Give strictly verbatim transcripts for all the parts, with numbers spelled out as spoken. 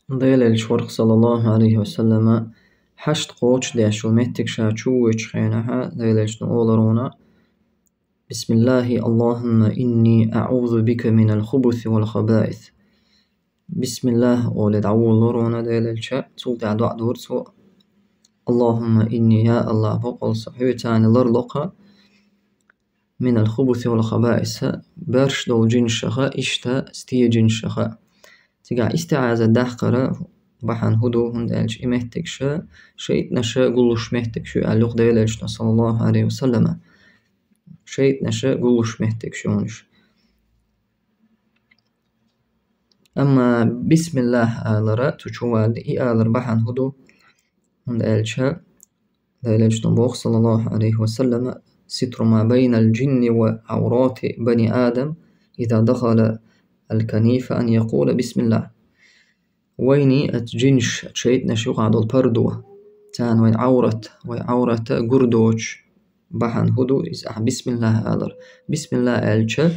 Делелча варх, саллаллаху алейхи ва саллама, хьашт кхочушдеш йолу меттиг ша чу воьдучу хенахьа, Делелча олура вуна: «Бисмиллахи Аллахумма инни аъузу бика минал хубуси вал хабаис». «Бисмиллах», — олий дӀаволалура вуна Делелча, цул тӀаьхьа доӀа дора цо: «Аллахумма инни, я Аллах, бакъалла со хьоьца ларло-кха минал хубуси вал хабаиса, баьрш долу жинашаха, иштта стен жинашаха». Цигахь истиӀазат дахкара бахьана хӀун ду, хӀунда аьлча и меттигаш шайтӀанаша гуллуш меттигаш ю аьлла ю-кх Делелчано, саллаллаху алейхи ва саллама. ШайтӀанаша гуллуш меттигаш ю уьш. Амма бисмиллах алара, цу чу валле, и алар бахьана хӀун ду, хӀунда аьлча Делелчано боху, саллаллаху алейхи ва саллама: «Ситру ма байнал жинни ва аврати бани Адам, иза дахала ал-канифа ан якула бисмиллах». Вайни оцу жинаш, оцу шайтӀанаш юкъахь долу пардо, царна вайн Ӏаврат, вайн Ӏаврата гур доцуш бахьана хӀун ду, иза ахь бисмиллах алар. Бисмиллах аьлча,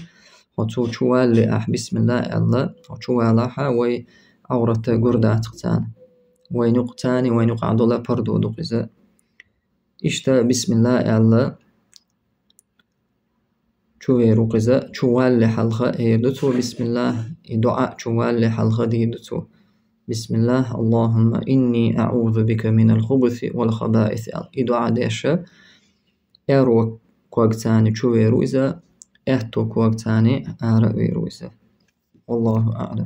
хьо цу чу валле ахь бисмиллах аьлла, хьо чу валахьа, вай Ӏаврата гур дац-кх царна. Вайн юкъа царна, вайн юкъахь долу пардо ду-кх иза. Иштта бисмиллах аьлла, чу вер ву-кх иза, чу валле хьалха эр ду цо бисмиллах, и доӀа чу валле хьалха дийр ду цо. «Бисмиллах, Аллахумма инни аъузу бика минал хубуси вал хабаис», — аьлла. И доӀа деша, аьрру ког царна чу вер ву иза, аьтту ког царна ара вер ву иза. Аллаху аълам.